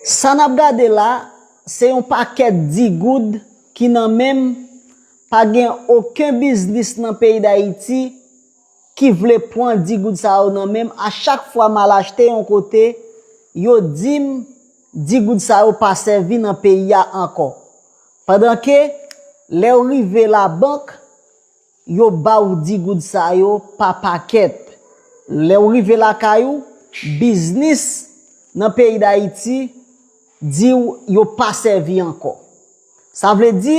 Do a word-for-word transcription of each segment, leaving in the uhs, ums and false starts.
Sa n ap gade la, se yon pakèt di goud ki nan men m. Pa gen okenn biznis nan peyi Dayiti ki vle pran di goud sa yo nan men m. A chak fwa m al achte yon kote, yo di m di goud sa yo pa sèvi nan peyi a ankò. Pandan ke lè w rive labank, yo ba w di goud sa yo pa pakèt. Lè w rive lakay ou, biznis nan peyi Dayiti di w yo pa sèvi ankò. Sa vle di,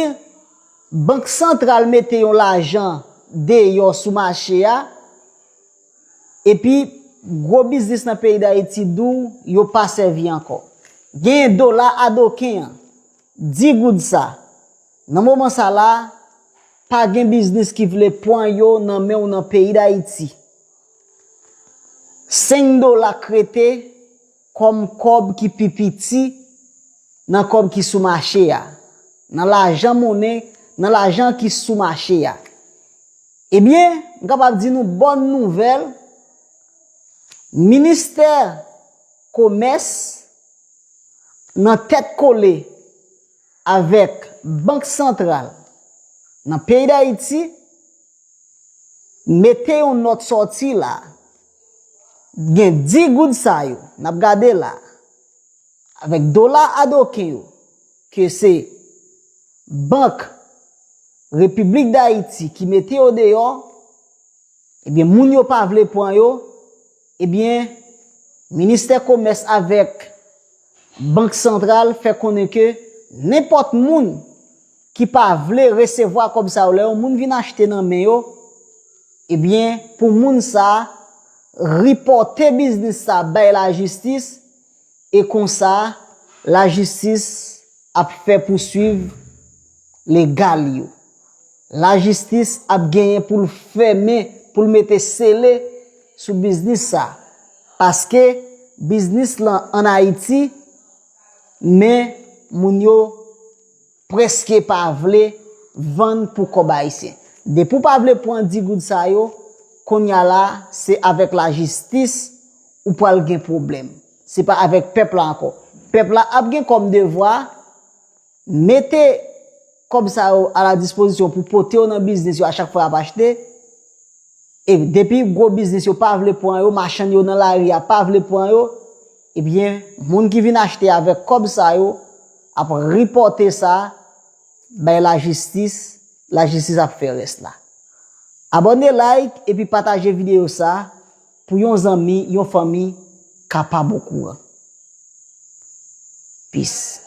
Bank Santral mete yon lajan deyò sou mache a, epi gwo biznis nan peyi Dayiti di w yo pa sèvi ankò. Genyen dola adoken an, di goud sa. Nan moman sa la, pa gen biznis ki vle pran yo nan men w nan peyi Dayiti. Senk dola k rete kòm kòb ki pi piti nan kòb ki sou mache a, nan lajan monnen, nan lajan ki sou mache a. Ebyen, m kapab di nou bòn nouvèl, Ministè Komès nan tèt kole avèk Bank Santral nan peyi Dayiti mete yon nòt sòti la. Gen di goud sa yo n ap gade la, avèk dola adoken yo, ke se Bank Repiblik Dayiti ki mete yo deyò, ebyen, moun yo pa vle pran yo, ebyen, Ministè Komès avèk Bank Santral fè konnen ke nenpòt moun ki pa vle resevwa kòb sa yo, lè yon moun vin achte nan men yo, ebyen, pou moun sa a ripòte biznis sa a bay lajistis, e konsa, lajistis ap fè pouswiv legal yo. Lajistis ap genyen pou l fèmen, pou l mete sele sou biznis sa. Paske biznis lan ann Ayiti, men moun yo prèske pa vle vann pou kòb ayisyen. Depi w pa vle pran di goud sa yo, kounye a la, se avèk lajistis ou pral gen pwoblèm. Se pa avèk pèp la ankò. Pèp la ap gen kòm devwa mete kòb sa yo a la dispozisyon pou pote yo nan biznis yo a chak fwa y ap achte. E depi gwo biznis yo pa vle pran yo, machann yo nan lari a pa vle pran yo, ebyen, moun ki vin achte avèk kòb sa yo ap ripòte sa bay lajistis, lajistis ap fè rès la. Abòne, like, epi pataje videyo sa pou yon zanmi, yon fanmi kapab okouran. Peace.